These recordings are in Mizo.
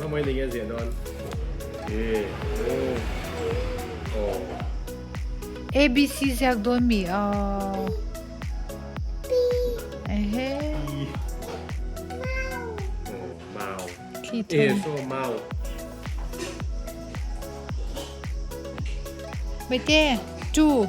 Mamawi ni nge ziah dawn? E, o, o. ABC ziak dawn mi aw. Ehe. I. O, mau. Khi E, thon. so mau. Mate, two.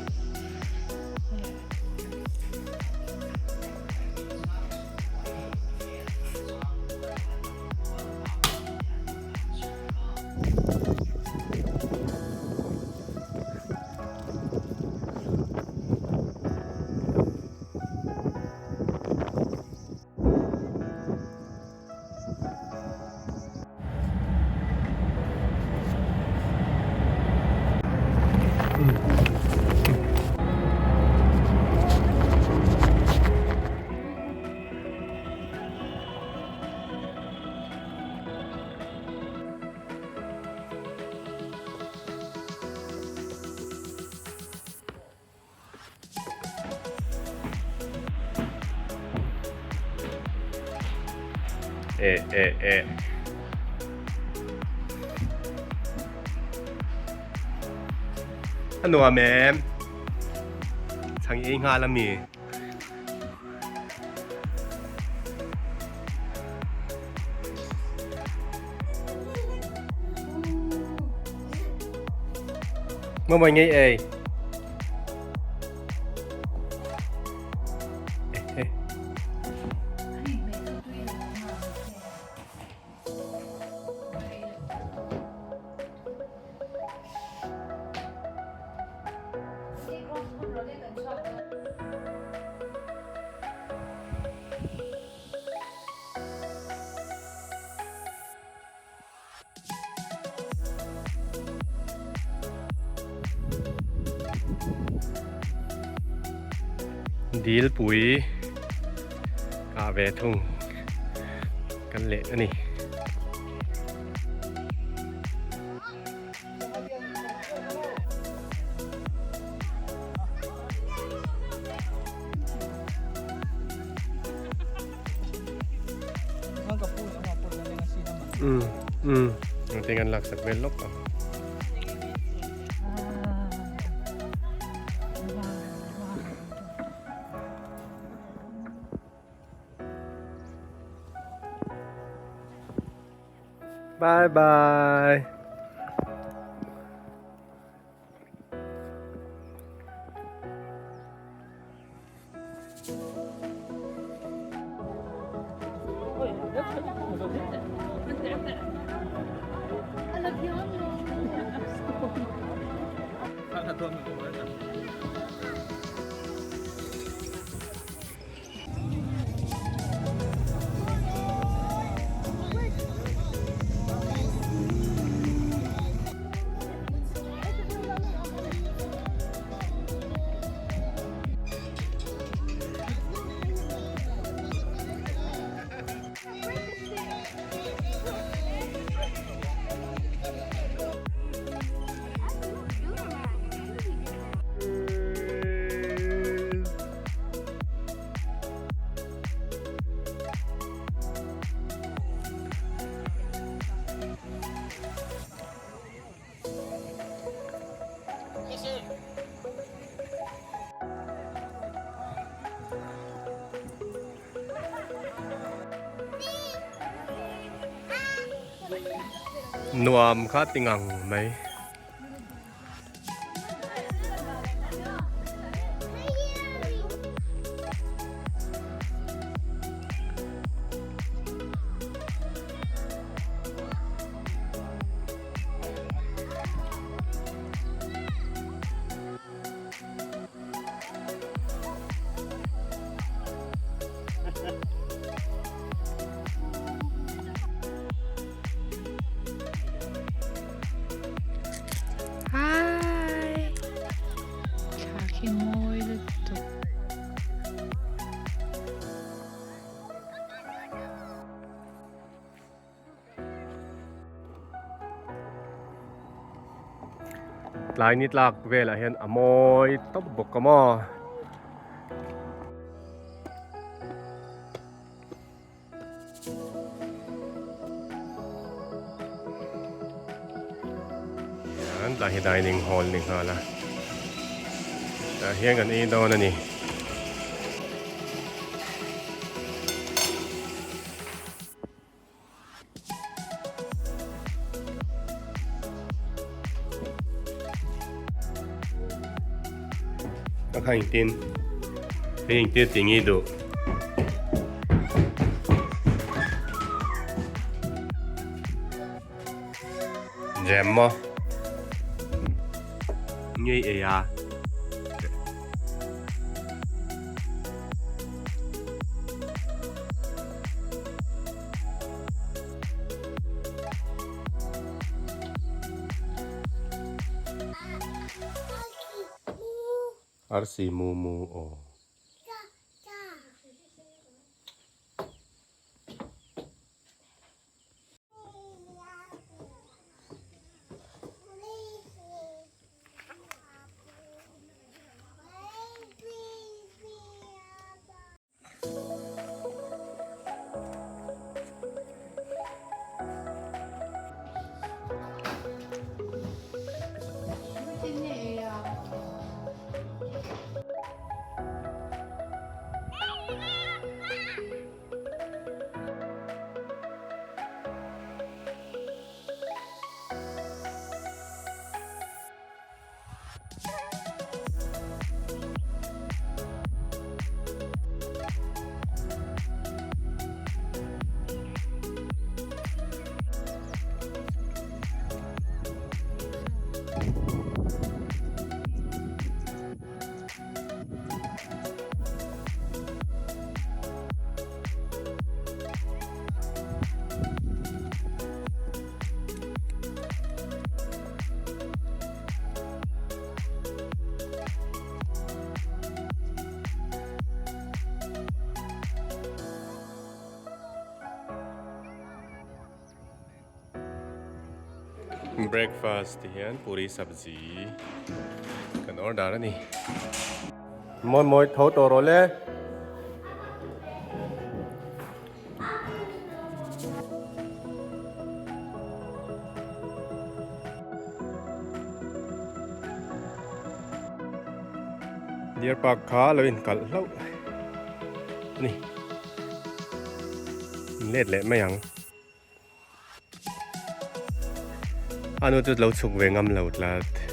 E e e. A nuam em. Chhang ei nghal a mi. Mamawi ngei ei. Dilpui ah ve thung kan leh a ni. Um um tin kan laksak vel lawk ang. Bye bye. Nuam kha ti ngang mai. Hi! Thla khi mawi lutuk. Tlai ni tlak velah hian a mawi tawp bawk a maw. Hian tah hi dining hall ni nghal a tah hian kan ei dawn a ni. A kha engtin hei engtin ti nge duh. Jam maw ngei ei a. Arsi mu mu aw. Breakfast ti hian puri sabzi kan order a ni. Mawi mawi tho tawh rawh le. Deer park kha lo inkalh hlauh a ni. Let leh mai ang. A nu chu lo chhuk ve ngam lo tlat.